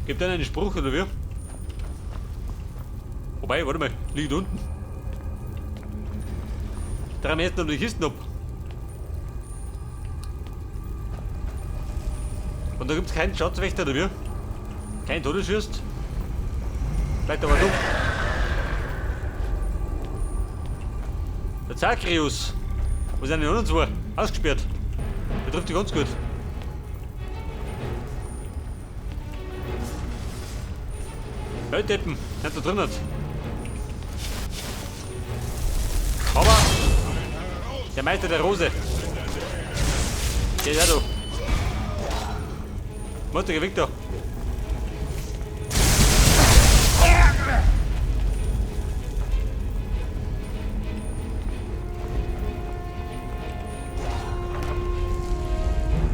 Gibt einer einen Spruch oder wie? Wobei, warte mal, liegt unten. 3 Meter noch die Kisten ab. Und da gibt's keinen Schatzwächter oder wie? Kein Todesfürst? Vielleicht aber doch. Der Zagreus. Wo sind die anderen zwei? Ausgesperrt. Der trifft die ganz gut. Weltdeppen, nicht da drin hat. Aber der Meister der Rose. Der ist auch da. Mutter, geh weg da.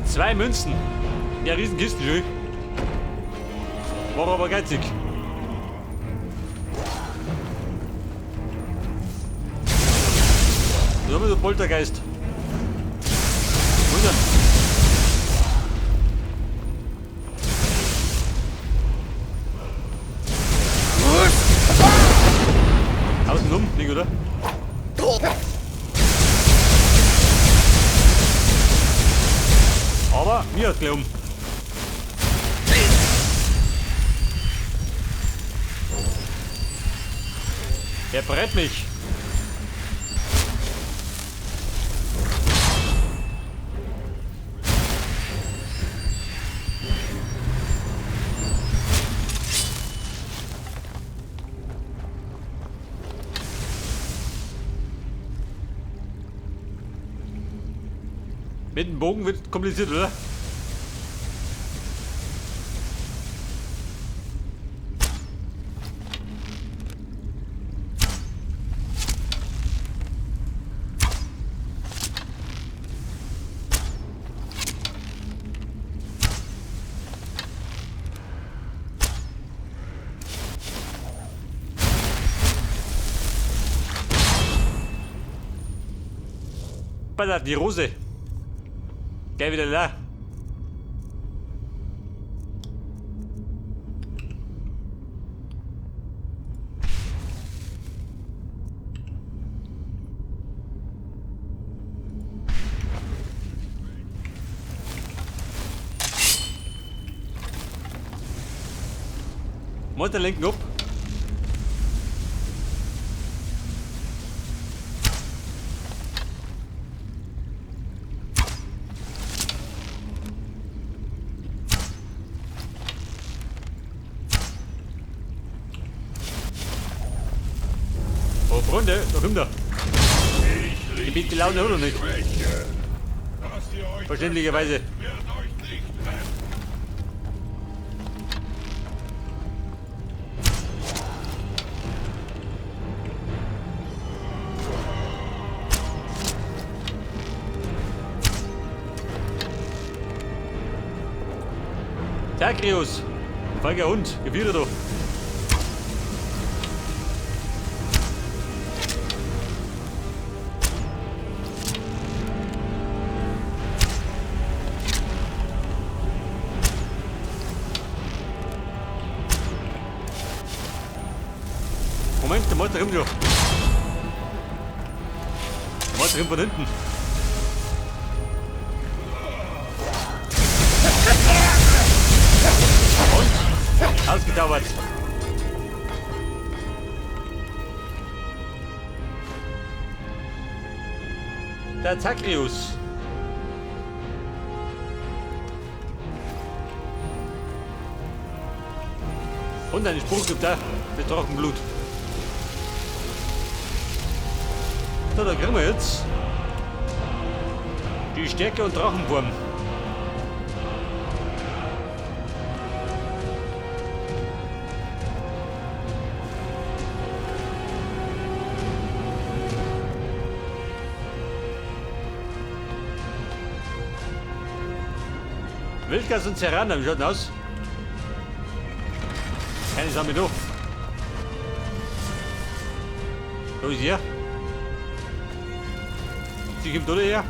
Zwei Münzen. Ja, Riesenkisten schon. War aber geizig. Was haben wir der Poltergeist? Wo ist er? Außen rum, Ding, oder? Aber mir hat gleich um. Er brät mich. Mit dem Bogen wird kompliziert, oder? Ballert die Rose. Geh wieder da. Motor lenken ab. Oh, Freunde, da kommt er. Ich Die bitte die Laune oder nicht? Schwäche. Dass ihr euch Verständlicherweise. wird euch nicht retten. Zagreus! Feiger Hund, Gewitter da. Moment, der Motor kommt schon. Der Motor kommt von hinten. Und ausgezaubert. Der Zagreus. Und einen Spruch gibt er mit Trockenblut. So, da kriegen wir jetzt die Stärke und Drachenform. Wildgas und Serrana, wie schaut denn aus? Keine Sache da. Da ist er. Sie kommt da her.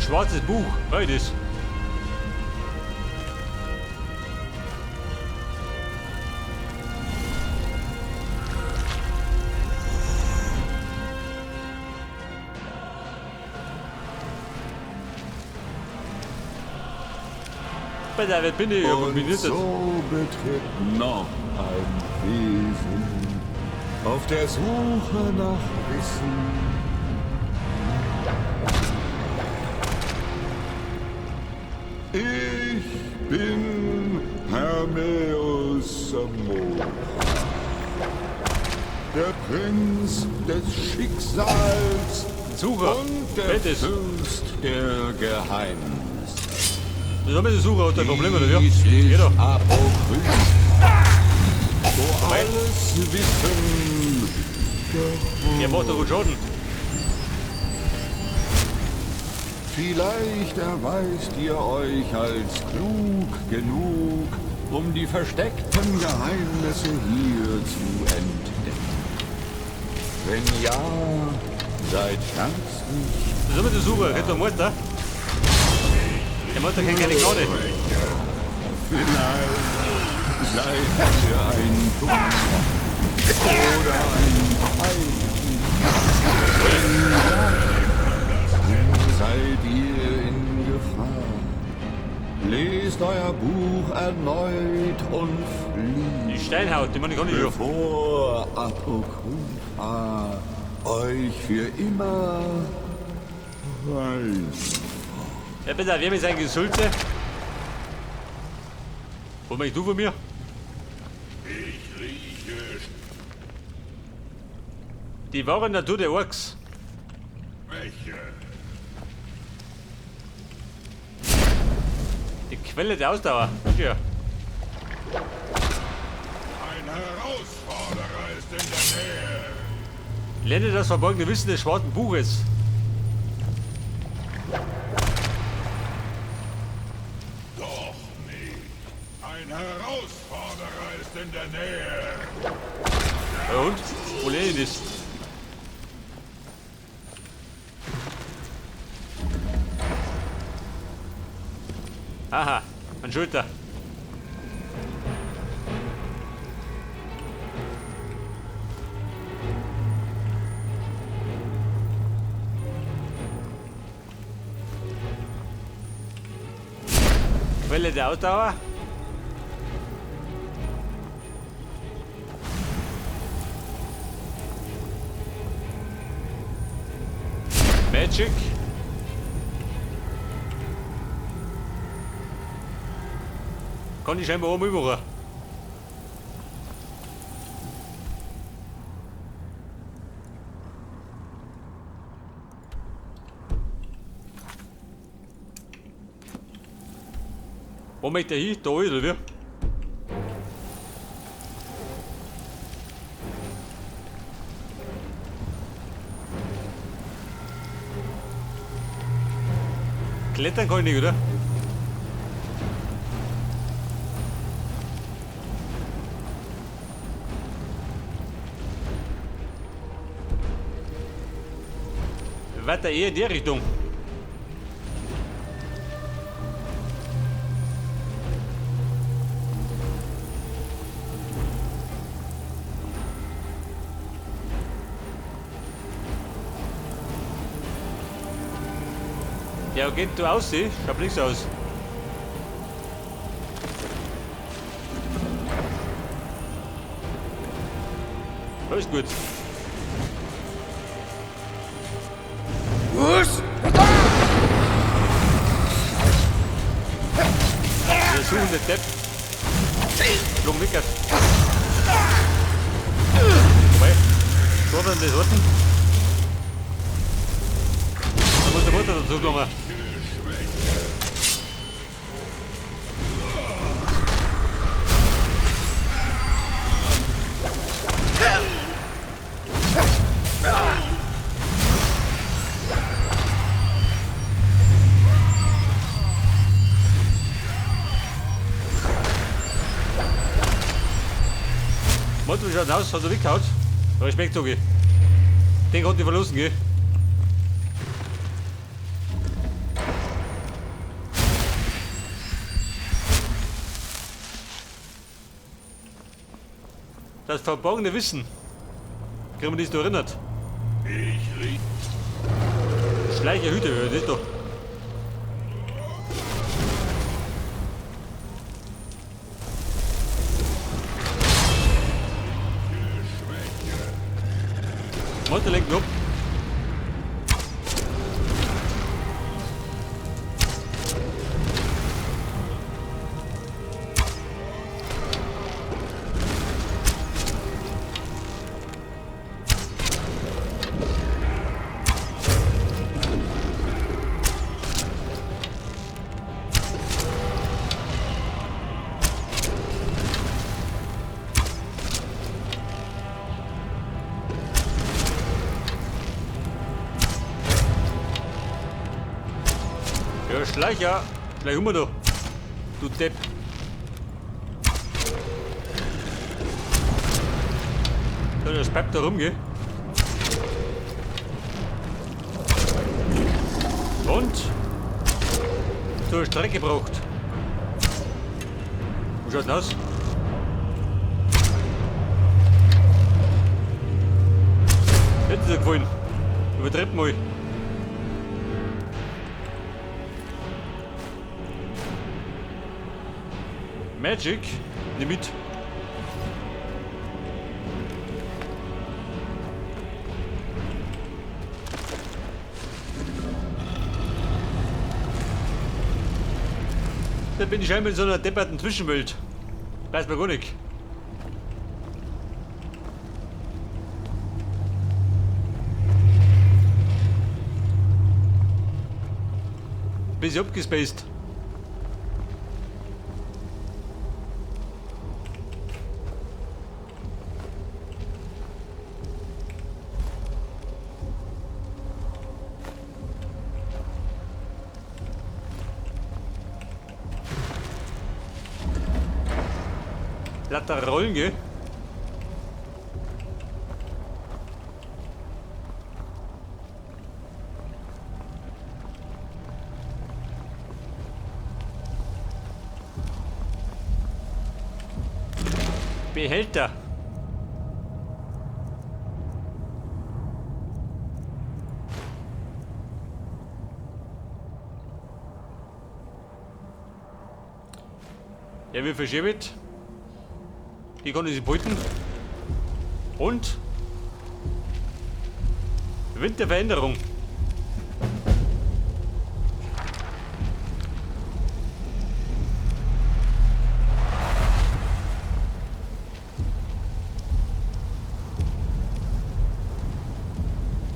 Ein schwarzes Buch. Beides. Alter, wer bin ich? Und so betritt noch ein Wesen auf der Suche nach Wissen. Ich bin Hermeus Amor, der Prinz des Schicksals Sucher. Und der Fürst der Geheimnisse. Das ist ein Sucher, hat ein Problem, oder wie? Dies Geht ist doch. Apokryph, wo alles Wissen Der macht doch gut Schaden. Vielleicht erweist ihr euch als klug genug, um die versteckten Geheimnisse hier zu entdecken. Wenn ja, seid herzlich Das ist immer der Sucher, kennt der Mutter. Der Mutter kennt keine Gnade. Vielleicht seid ihr ein Dummkopf oder ein Heiden. Wenn ja, dann seid ihr in Gefahr. Lest euer Buch erneut und Die flieht, Steinhaut, die meine ich gar nicht schon. bevor Apokrypha euch für immer rein. Ja, bitte, wer mit seinem Gesülze? Was möchtest du von mir? Ich rieche Die wahre Natur der Orks. Schwäche. Die Quelle der Ausdauer. Ja. Ein Herausforderer ist in der Nähe. Lerne das verborgene Wissen des schwarzen Buches. Doch nicht. Ein Herausforderer ist in der Nähe. Ja, und? Wo lerne ich das? Aha, ein Schulter. Quelle der Ausdauer. Magic. Kann ich scheinbar auch mitmachen. Wo möchte er hin? Da oder wie? Klettern kann ich nicht, oder? Weiter eher in die Richtung. Ja, geht du aus, schaut nichts aus. Alles gut. Der suchende Depp. Schlug Wickert. Wobei, so hat er das Orten. Da muss der Mutter dazu kommen. Mutter, wie schaut denn aus? Hat er weggehauen? Respekt, sag ich. Den konnte ich verlassen, gell? Das verborgene Wissen. Kriegen wir das da erinnert? Ich riech. Schleicherhüte, das ist doch. Motor lenken ab. Ja, Schleicher. Schleich um da. Du Depp. So, das bleibt da rum, gell? Und zur Strecke gebracht. Wie schaut's denn aus? Hätte dir gefallen. Übertreib mal. Magic, nimm mit. Da bin ich scheinbar in so einer depperten Zwischenwelt. Weiß man gar nicht. Bisschen abgespaced. Lauter Rollen, gell? Behälter. Ja, wir verschieben. Die konnte sie beuten. Und Wind der Veränderung.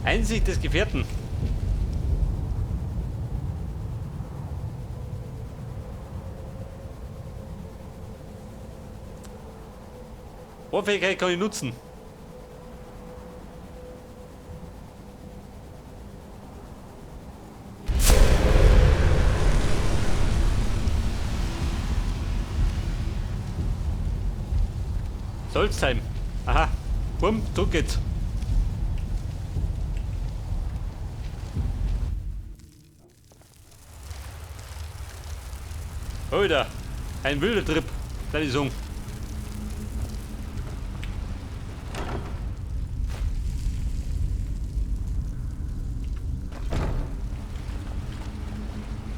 Einsicht des Gefährten. Ohrfähigkeit kann ich nutzen. Solstheim. Aha. Bumm, zurück geht's. Alter, ein wilder Trip, deine Song.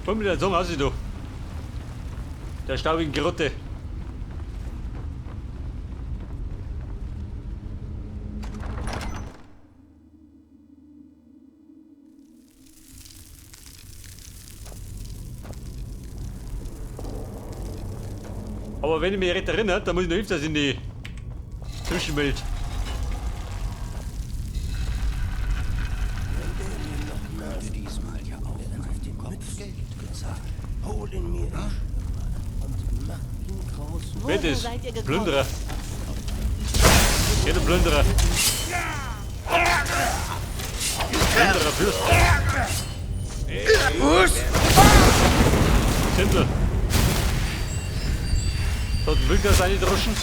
Komm mit der Song aus, du. Der staubigen Grotte. Aber wenn ich mich recht erinnere, dann muss ich noch öfters in die Zwischenwelt. Diesmal ja auch mit dem Kopf Geld gezahlt. Hol ihn mir und mach ihn groß. Wer Woher ist? seid ihr gekommen? Plünderer. Jeder Plünderer. Plünderer Fürst. Sindel. So, den Wildgas reindroschen.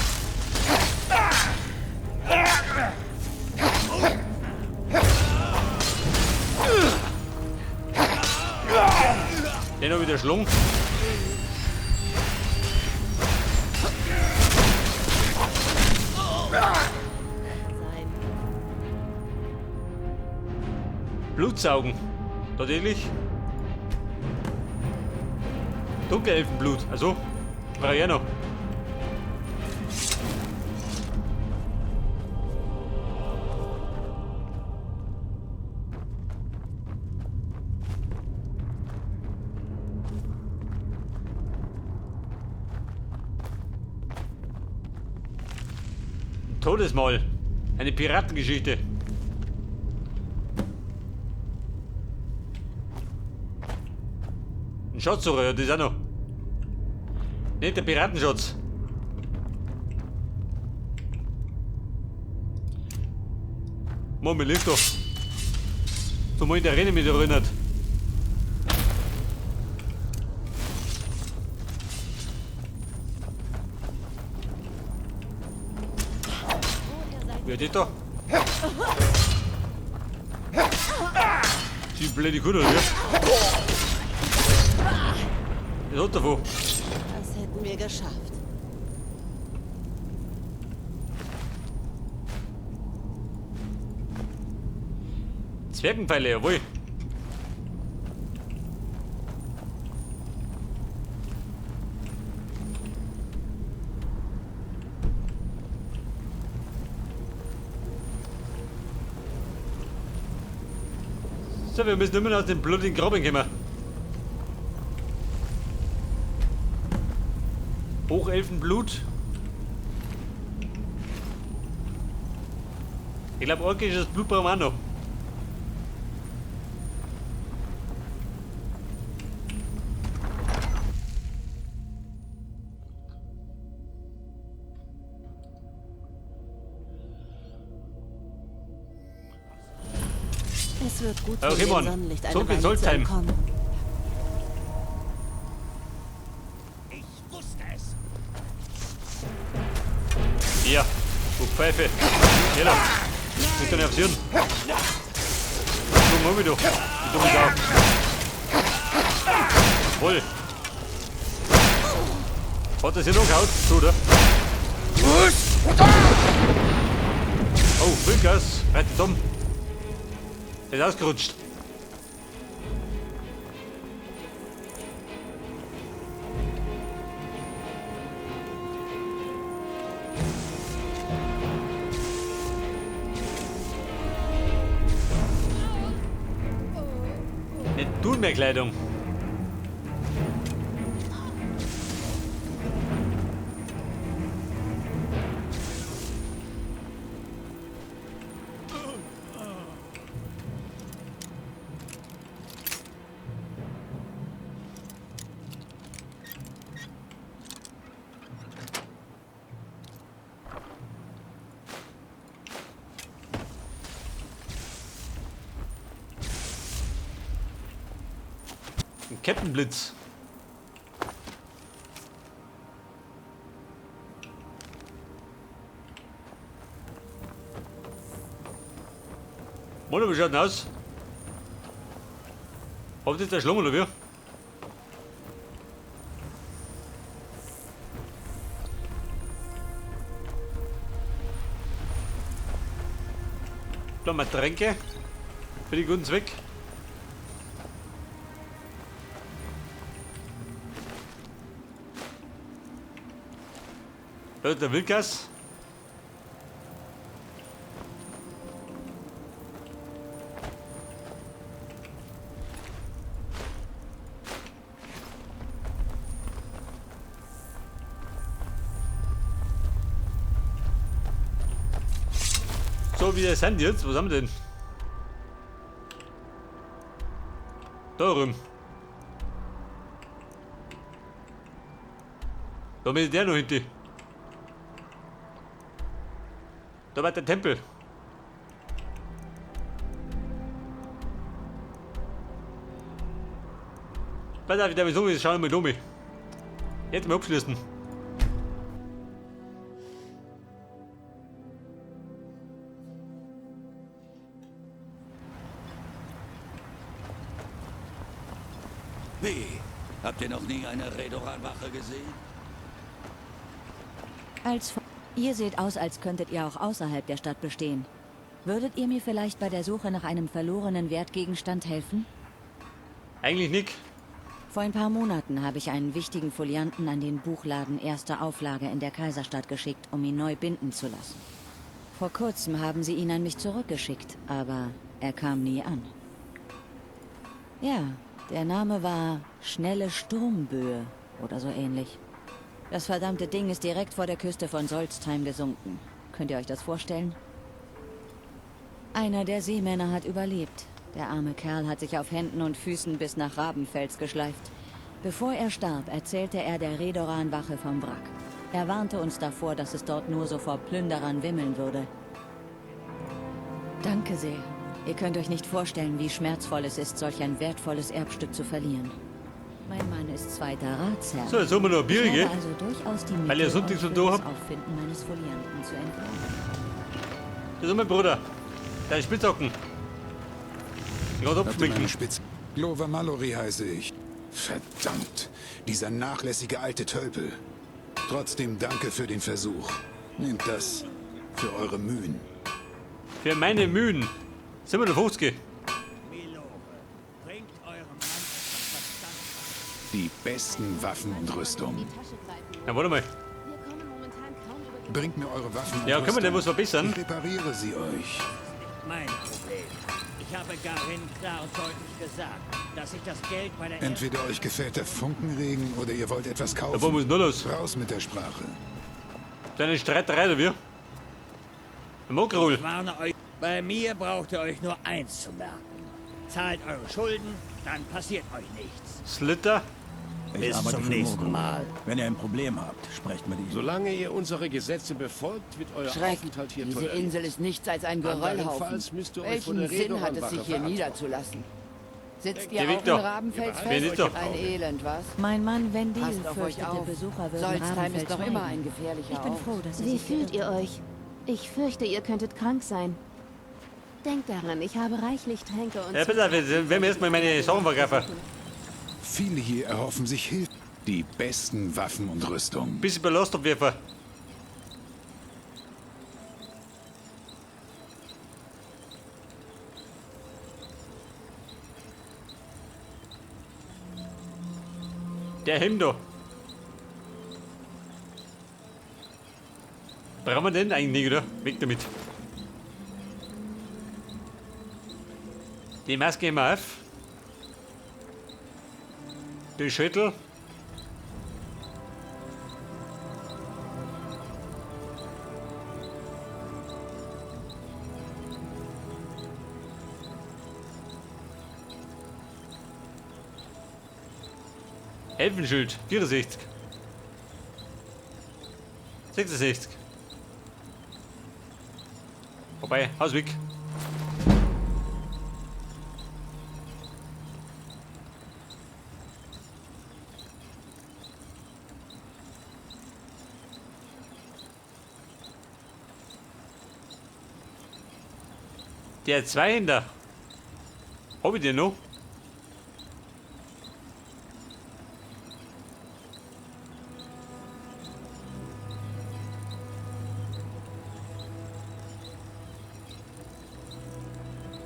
Den noch wieder Schlung. Blutsaugen. Tatsächlich. Dunkelelfenblut. Also, brauche ich auch noch. Todesmal. Eine Piratengeschichte. Ein Schatzsucher, ja, das auch noch. Nicht der Piratenschatz. Mann, mir liegt doch. So mal in der Arena mich erinnert. Wer ist das da? Die blöde Kuh, oder? Was hat davon? Das hätten wir geschafft. Zwergenpfeile, jawohl. So, wir müssen immer noch aus dem blutigen Graben kommen. Hochelfenblut. Ich glaube, orkisches Blut brauchen wir auch noch. Es wird gut, Okay, dem Mann. Sonnenlicht eine Zurück in Weile zu Solstheim. entkommen. Ich wusste es. Ja, du Pfeife. Geh doch. Ich kann nicht aufs Hirn. So, mach mich doch. Die dumme Sau. Voll. Hat das hier noch gehauen? So, oder? Oh, Vollgas. Reißt zusammen. Der ist ausgerutscht. Nicht tun mehr Kleidung. Ein Kettenblitz. Moin, wie schaut denn aus? Habt ihr jetzt erschlagen oder wie? Da mal Tränke für den guten Zweck. Da ist der Wildgas. So, wie sind jetzt? Was haben wir denn? Da rum. Da ist der noch hinten. Da war der Tempel. Pass auf, ich darf so, schauen wir mal um. Jetzt mal abschließen. Wie? Habt ihr noch nie eine Redoran-Wache gesehen? Ihr seht aus, als könntet ihr auch außerhalb der Stadt bestehen. Würdet ihr mir vielleicht bei der Suche nach einem verlorenen Wertgegenstand helfen? Eigentlich nicht. Vor ein paar Monaten habe ich einen wichtigen Folianten an den Buchladen erster Auflage in der Kaiserstadt geschickt, um ihn neu binden zu lassen. Vor kurzem haben sie ihn an mich zurückgeschickt, aber er kam nie an. Ja, der Name war Schnelle Sturmböe oder so ähnlich. Das verdammte Ding ist direkt vor der Küste von Solstheim gesunken. Könnt ihr euch das vorstellen? Einer der Seemänner hat überlebt. Der arme Kerl hat sich auf Händen und Füßen bis nach Rabenfels geschleift. Bevor er starb, erzählte er der Redoran-Wache vom Wrack. Er warnte uns davor, dass es dort nur so vor Plünderern wimmeln würde. Danke sehr. Ihr könnt euch nicht vorstellen, wie schmerzvoll es ist, solch ein wertvolles Erbstück zu verlieren. Mein Mann ist zweiter Ratsherr. So, jetzt haben wir noch ein Bier, Ich gell? habe also durchaus die Weil Mittel, ihr Sonntag euch so für da das habt. Auffinden meines Folianten zu entlohnen. Das ist mein Bruder. Deine Spitzhacken. Gerade Habt ihr abschmecken. meine Spitz? Glover Mallory heiße ich. Verdammt, dieser nachlässige alte Tölpel. Trotzdem danke für den Versuch. Nehmt das für eure Mühen. Für meine Mühen. 750. Milore, bringt eurem Mann etwas Verstand. Die besten Waffen und Rüstung. Na, warte mal. Bringt mir eure Waffen und Ja, können wir denn Rüstung. was verbessern? Ich repariere sie euch. Mein Problem. Ich habe Garin klar und deutlich gesagt, dass ich das Geld meiner Entweder euch gefällt der Funkenregen oder ihr wollt etwas kaufen. Ja, wo muss denn los? Raus mit der Sprache. Deine Streiterei, oder wie? Mokrul. Ich warne euch. Bei mir braucht ihr euch nur eins zu merken. Zahlt eure Schulden, dann passiert euch nichts. Slitter. Ich Bis arbeite zum für nächsten Morgul. Mal. Wenn ihr ein Problem habt, sprecht mit ihm. Solange ihr unsere Gesetze befolgt, wird euer Schreck, Aufenthalt hier diese toleriert. Insel ist nichts als ein Geröllhaufen. Andernfalls müsst ihr euch vor Welchen der Sinn hat es, Redoranwache sich hier verantworten. niederzulassen? Sitzt ihr Der auch in Victor. Rabenfels Wer fest? ist doch? Ein Elend, was? Mein Mann Wendil Passt auf euch fürchtete, auf. Besucher würden Solstheim Rabenfels ist noch immer meiden. ein gefährlicher Ich bin Ort. froh, dass er Wie sich fühlt geirrt ihr euch? Ich fürchte, ihr könntet krank sein. Denkt daran, ich habe reichlich Tränke und Ja, bitte, wenn wir erstmal meine Sachen verkaufen. Viele hier erhoffen sich Hilfe. Die besten Waffen und Rüstung. Bisschen Ballast abwerfen. Der Helm da. Brauchen wir den eigentlich nicht, oder? Weg damit. Die Maske immer auf. Die Schüttel. Elfenschild, 64. 66. Vorbei, Haus weg. Der Zweihänder. Hab ich den noch?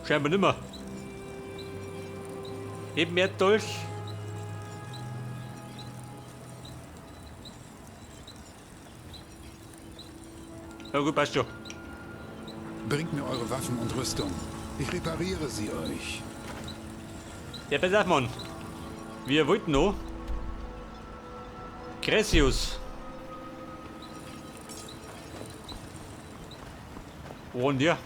Scheinbar nimmer. Eben mehr Dolch. Na gut, passt schon. Bringt mir eure Waffen und Rüstung. Ich repariere sie euch. Ja, pass auf, Mann. Wir wollten noch. Cressius. Wo denn der?